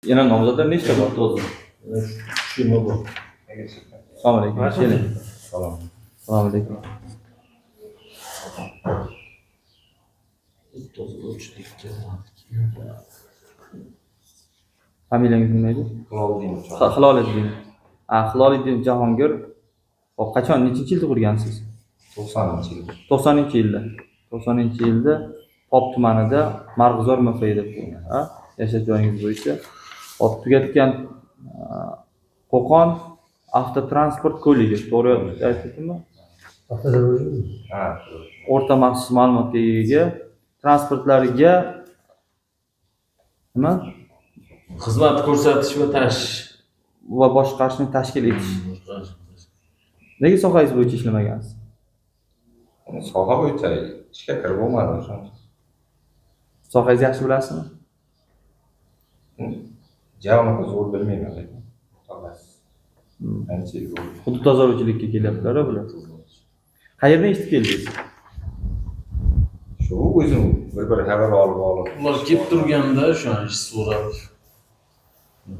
Yana nomzodlar nechta bor? To'g'ri. Shu nima bor? Assalomu alaykum. Keling. Salom. Assalomu alaykum. Familiyangiz nima edi? Hiloliddin. Hiloliddin. A, Hiloliddin Jahongir. Hop, qachon, nechinchi yilda tug'ilgansiz? 90-yil. 90-yilda. 90-yilda Pop tumanida Marg'izor MFda tug'ilgan, ha? Yashash joyingiz bo'yicha. Hop, tugatgan Qo'qon avtotransport kolleji. To'g'ri aytdimmi? Ha, O'rta maxsus ma'lumotga ega transportlarga nima? Xizmat ko'rsatish va tashish. Va boshqarishni tashkil etish. Nega sohangiz bo'yicha ishlamagansiz? Soha bo'yicha ishga kirib bo'lmadi o'shancha. Sohangizni yaxshi bilasizmi? Ja unaqa zo'r bilmayman lekin. Ancha yil bo'ldi. Hudud tozalovchilikka kelyaptilar bular. Qayerdan eshitib keldingiz? Shu o'zim bir-bir xabar olib olib. Ular kelib turganda o'sha ish so'rab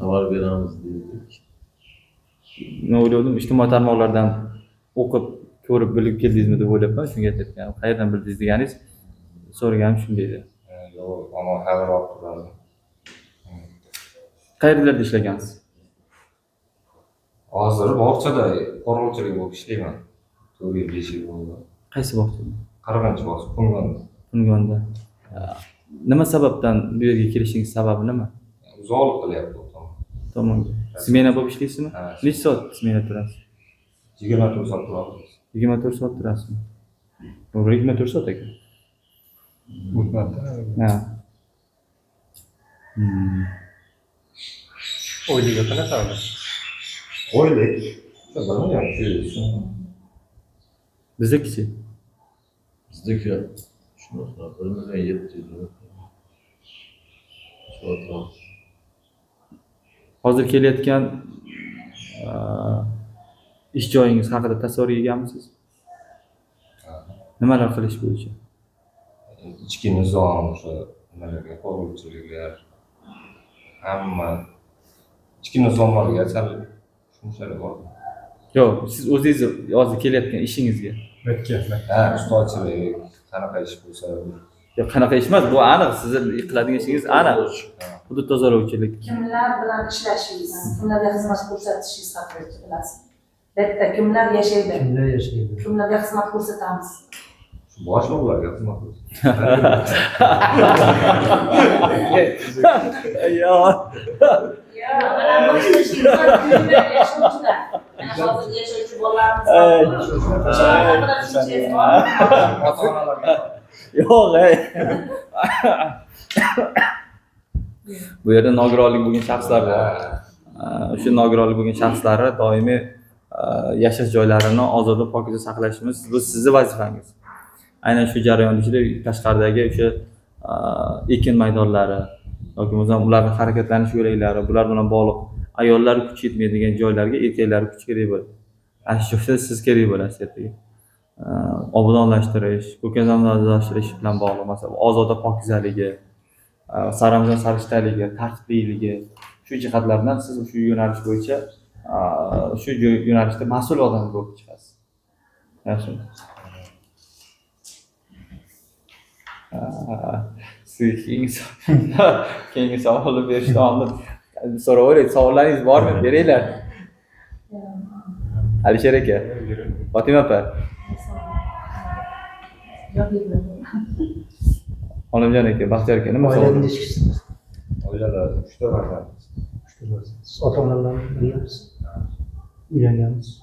xabar beramiz dedik. Men o'yladim, ijtimoiy tarmoqlardan o'qib, ko'rib, bilib keldingizmi deb o'ylabman, shunga aytayotganim. Qayerdan bildingiz deganingiz, so'raganim shunday edi. Yo'q, ana xabar olib turardim. Qayerlarda ishlagansiz? Hozir bog'chada qo'riqchilik bo'lib ishlayman. 4 yil, 5 yil bo'ldi. Qaysi bog'chada? Qirg'inchi bog'cha, Qo'ngonda. Qo'ngonda. Nima sababdan bu yerga kelishingiz sababi nima? Uzoqlik qilyapti u tomon. Tomonga. Smena bo'lib ishlaysizmi? Ha. Necha soat smena turasiz? 24 soat turamiz. 24 soat turasizmi? To'g'ri, 24 soat ekan. Ha. Oyligi qanaqa uni? Oylik 1 200 so'm. Biznikichi? Bizniki shunaqa 1 700 000. Shu atrof. Hozir kelayotgan ish joyingiz haqida tasavvurga egamisiz? Nimalar qilish bo'yicha? Ichki nizom, o'sha nimalarga, qo'riqchiliklar, hamma ichki nizomlarga sal tushunchalar bor. Yo'q, siz o'zingiz hozir kelayotgan ishingizga. Ha, ustachilik, qanaqa ish bo'lsa. Yo'q, qanaqa ish emas, bu aniq, sizni qiladigan ishingiz aniq. Hudud tozalovchilik. Kimlar bilan ishlashingiz, kimlarga xizmat ko'rsatishingiz haqida bilasiz. Bu yerda kimlar yashaydi? Kimlar yashaydi? Kimlarga xizmat ko'rsatamiz? Shu boshliqlarga xizmat ko'rsatamiz. Yo'q. Yo'q, mana bu ishlashingiz yashovchilar. Mana hozir yashovchi bolalarimiz bor. Shular haqida tushunchangiz bormi? Ota-onalarga. Yo'q, ey. Bu yerda nogironlik bo'lgan shaxslar bor. O'sha nogironlik bo'lgan shaxslarni doimiy yashash joylarini ozoda, pokiza saqlashimiz bu sizni vazifangiz. Aynan shu jarayon ichida tashqaridagi o'sha ekin maydonlari yoki bo'lmasam ularning harakatlanish yo'laklari, bular bilan bog'liq ayollar kuchi yetmaydigan joylarga erkaklar kuchi kerak bo'ladi. Ana shu joyda siz kerak bo'lasiz ertaga. Obodonlashtirish, ko'kalamzorlashtirish bilan bog'liq masalan, ozoda pokizaligi, saramjom sarishtaligi, tartibliligi, shu jihatlardan siz shu yo'nalish bo'yicha shu yo'nalishda mas'ul odam bo'lib chiqasiz. Yaxshimi? Siz keyingi savolni berishdan oldin so'raveray, savollaringiz bormi? Beringlar. Alisher aka, Fotima opa. Olimjon aka, Baxtiyor aka, nima savol? Oilada necha kishisiz? Oilada 3 ta farzand. 3 ta farzand. Siz ota-ona bilan birgamisiz? Uylanganmisiz?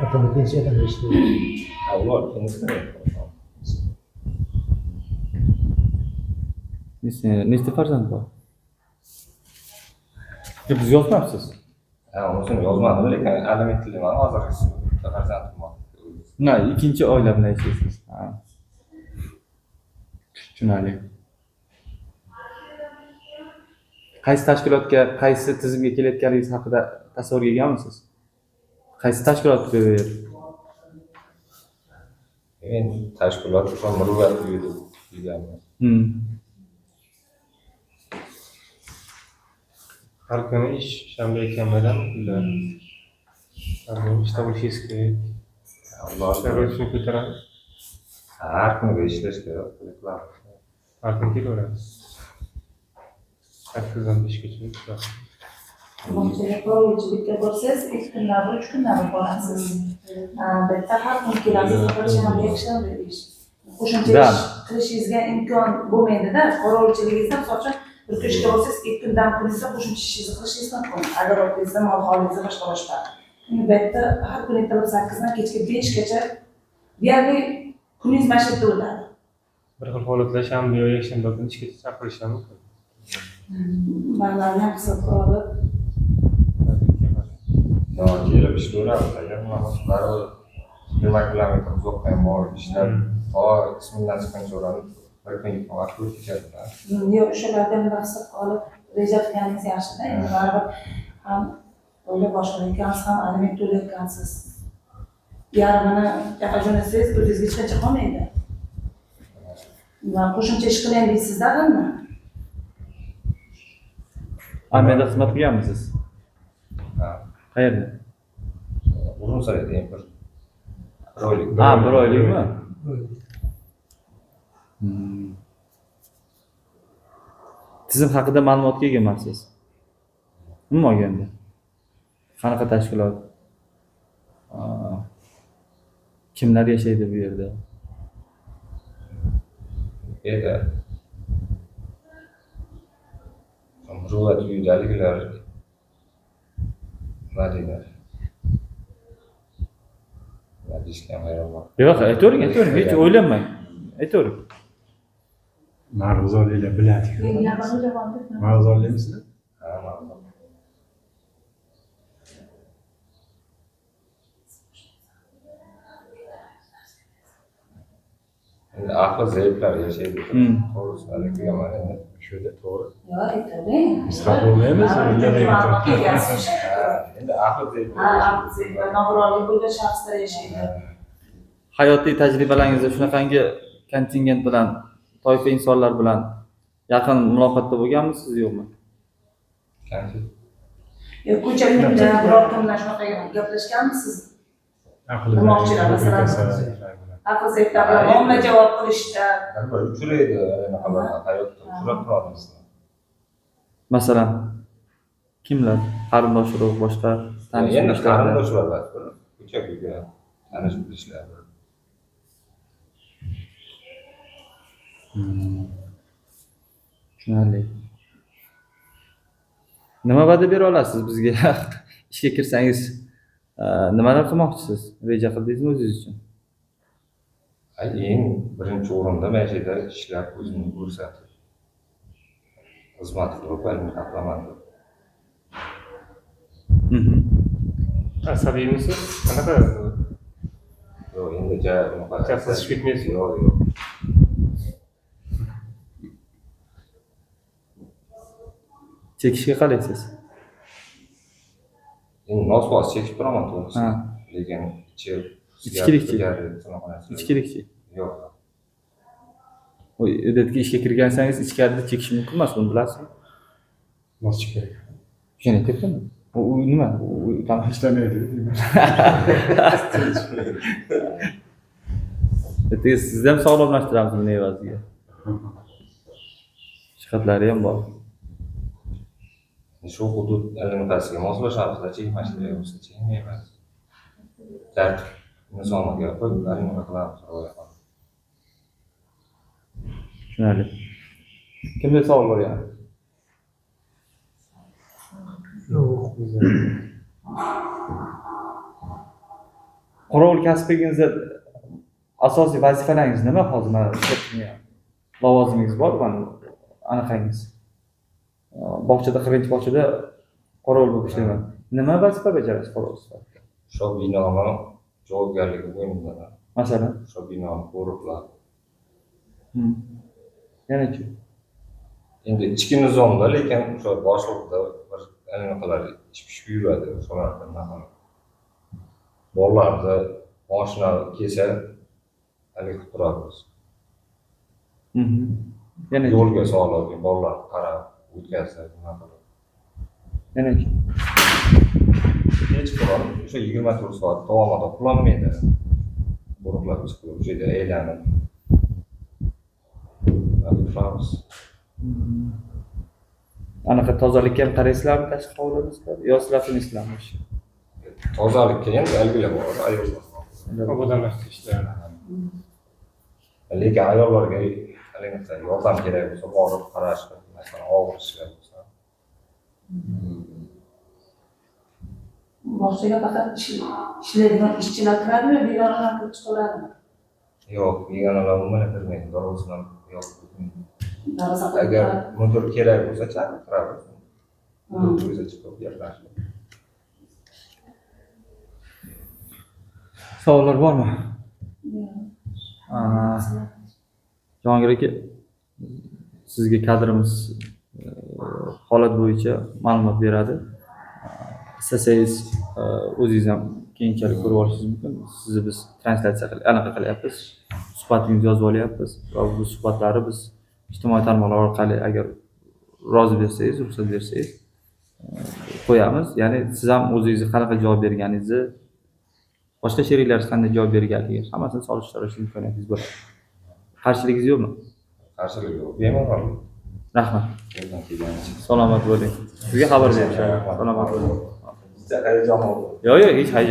Ota-ona pensiyada ishlaydi. Ha, ular pensiyada. Nechta farzand bor? Yo'q, biz yozmabsiz. Ha, unisini yozmadim, lekin alimentliman hozirgisi bitta farzandim bor. Na, ikkinchi oila bilan yashaysiz. Ha. Tushunarli. Qaysi tashkilotga, qaysi tizimga kelayotganingiz haqida tasavvurga egamisiz? Qaysi tashkilot bu yer? Men tashkilot o'sha Muruvvat uyi deb bilganman. Har kuni ish, shanba yakshanbadan kunlar. Har kuni ishda bo'lishingiz kerak. Alloh Ishlar shuni ko'taradi. Har kuni ishlash kerak. Har kuni kelaveramiz. 8dan 5gacha ishlash. Bog'chaga qorovulchilikka borsangiz, 2 kunda bir, 3 kunda bir borasiz. Bu yerda har kun kelasiz, bir shanba, yakshanba ish. Qo'shimcha ish qilishingizga imkon bo'lmaydi-da. Qorovulchiligingizda misol uchun bir kun ishga borsangiz, 2 kundan kuningizda qo'shimcha ishingizni qilishingiz mumkin. Огород ingizda, mol holingizda, boshqa boshqa. Endi bu yerda har kuni ertalab 8dan kechki 5gacha deyarli kuningiz mana shu yerda o'tadi. Bir xil holatlar shanba yo yakshanba kuni ishga chaqirishi ham mumkin. Mablag'ni ham hisobga olib, Yo, kelib ishlayveramiz aka. Bunaqa baribir 20 kilometr uzoqdan ham borib ishlab, to ismimdan chiqquncha urinib, bir kun vaqt o'tib ketadi. Yo'q, o'shalardan hisobga olib reja qilganingiz yaxshida. Endi baribir ham oila boshqarayotgansiz, ham aliment to'layotgansiz. Yarmini yoqqa jo'natsangiz, o'zingizga hech qancha qolmaydi. Va qo'shimcha ish qilayim deysizda hamma. Armiyada xizmat qilganmisiz? Ha. Qayerda? Urumsarayda ham bir oylik. Ha, bir oylikmi? Tizim haqida ma'lumotga ega emassiz. Nima olganda? Qanaqa tashkilot? Kimlar yashaydi bu yerda? Bu yerda Muruvvat uyidagilar nima deydi? Nima deyishga ham hayronman. Yo'q, aytavering, aytavering, hech o'ylanmang. Aytavering. Marg'izorliklar biladi. Marg'izorlikmisizlar? Ha, Marg'izor. Endi ahli zaiflar yashaydi. To'g'risi, haligi yomon endi. Shuda to'g'ri. Yo'q, aytavering. Biz xafa bo'lmaymiz, Ma'lumotga egasiz. Endi ahli zaiflar. Ha, ahli zaiflar, nogironlik bo'lgan shaxslar yashaydi. Hayotiy tajribalaringizda shunaqangi kontingent bilan, toifa insonlar bilan yaqin muloqotda bo'lganmisiz, yo'qmi? Qancha? Yo'q, ko'cha kunda biror kim bilan shunaqa gaplashganmisiz? Aqli Demoqchilar, masalan. Aql zaiflar bilan muomala javob qilishda. Bir uchraydi, anaqalar hayotda uchrab turadi. Masalan, kimlar? Qarindosh urug', boshqa tanish Endi bilishlar. qarindoshlar bor, ko'cha ko'cha tanish bilishlar. Tushunarli. Nima va'da bera olasiz bizga? Ishga kirsangiz, nimalar qilmoqchisiz? Reja qildingizmi o'zingiz uchun? Eng birinchi o'rinda mana shu yerda ishlab o'zimni ko'rsatib, xizmat qilib, ilm qilaman deb. Asabiymisiz? Qanaqa? Yo'q, endi ja unaqa. Qizishib ketmaysizmi? Yo'q, yo'q. Chekishga qalaysiz? Endi nosvoz chekib turaman to'g'risi. Lekin ichib, Ichkilikchi? Ichkilikchi? Yo'q. Oy, odatga ishga kirgansangiz ichkarida chekish mumkin emas, buni bilasizmi? Bosish kerak. Shuni aytyapmanmi? U nima? U tam Ishlamaydi. Ertaga sizni ham sog'lomlashtiramiz buni evaziga. Jihatlari ham bor. Shu hudud anaqasiga moslashamiz, chekmashlik bo'lsa chekmaymiz. Tartib nizomiga qo'yib, anaqa qilamiz, rioya qilamiz. Tushunarli. Kimda savol bor yana? Yo'q. Qorovul kasbingizda asosiy vazifalaringiz nima hozir? Mana lavozimingiz bor, mana anaqangiz. Bog'chada, 40-bog'chada qorovul bo'lib ishlayman. Nima vazifa bajarasiz qorovul sifatida? O'sha binoni javobgarligi bo'ynimda. Masalan? O'sha binoni qo'riqlab. Yana-chi? Endi ichki nizomda, lekin o'sha boshliqda bir anaqalar ish pishib yuradi, o'shalardan nima. Bolalarda moshina kelsa, haligi qilib turamiz. Yana yo'lga solib, bolalar qarab o'tkazsa, nima qilib. Yana kim? Kechqurun o'sha 24 soat davomida uxlanmaydi. Bo'riqlar chiqib o'sha yerda aylanib. Turamiz. Anaqa tozalikka ham qaraysizlarmi tashqi hovlida sizlar? Yo sizlar qilmaysizlarmi o'sha? Tozalikka ham belgilar bor, ayollar. Obodonlashtirish ishlari. Lekin ayollarga haligi yordam kerak bo'lsa borib qarash, masalan, og'ir ishlar bo'lsa. Bog'chaga faqat ishlaydigan ishchilar kiradimi, begonalar kirib chiqaveradimi? Yo'q, begonalar umuman kirmaydi, darvozani yopib qo'ymaydi. Darvoza qo'yib Agar qo'yadi. mudir kerak bo'lsa chaqirtiradi. Mudir o'zi chiqib gaplashadi. Savollar bormi? Yo'q. Jahongir aka, sizga kadrimiz holat bo'yicha ma'lumot beradi. Istasangiz o'zingiz ham keyinchalik ko'rib olishingiz mumkin. Sizni biz translyatsiya qilib, anaqa qilyapmiz. Suhbatingizni yozib olyapmiz va bu suhbatlarni biz ijtimoiy tarmoqlar orqali agar rozi bersangiz, ruxsat bersangiz qo'yamiz. Ya'ni siz ham o'zingizni qanaqa javob berganingizni, boshqa sheriklaringiz qanday javob berganligi hammasini solishtirish imkoniyatingiz bo'ladi. Qarshiligingiz yo'qmi? Qarshilik yo'q, bemalol. Rahmat. Qo'ldan kelganicha. Salomat bo'ling. Sizga xabar berishadi. Salomat bo'ling. Bitta hayajon bo'ldi. Yo'q, yo'q, hech hayajon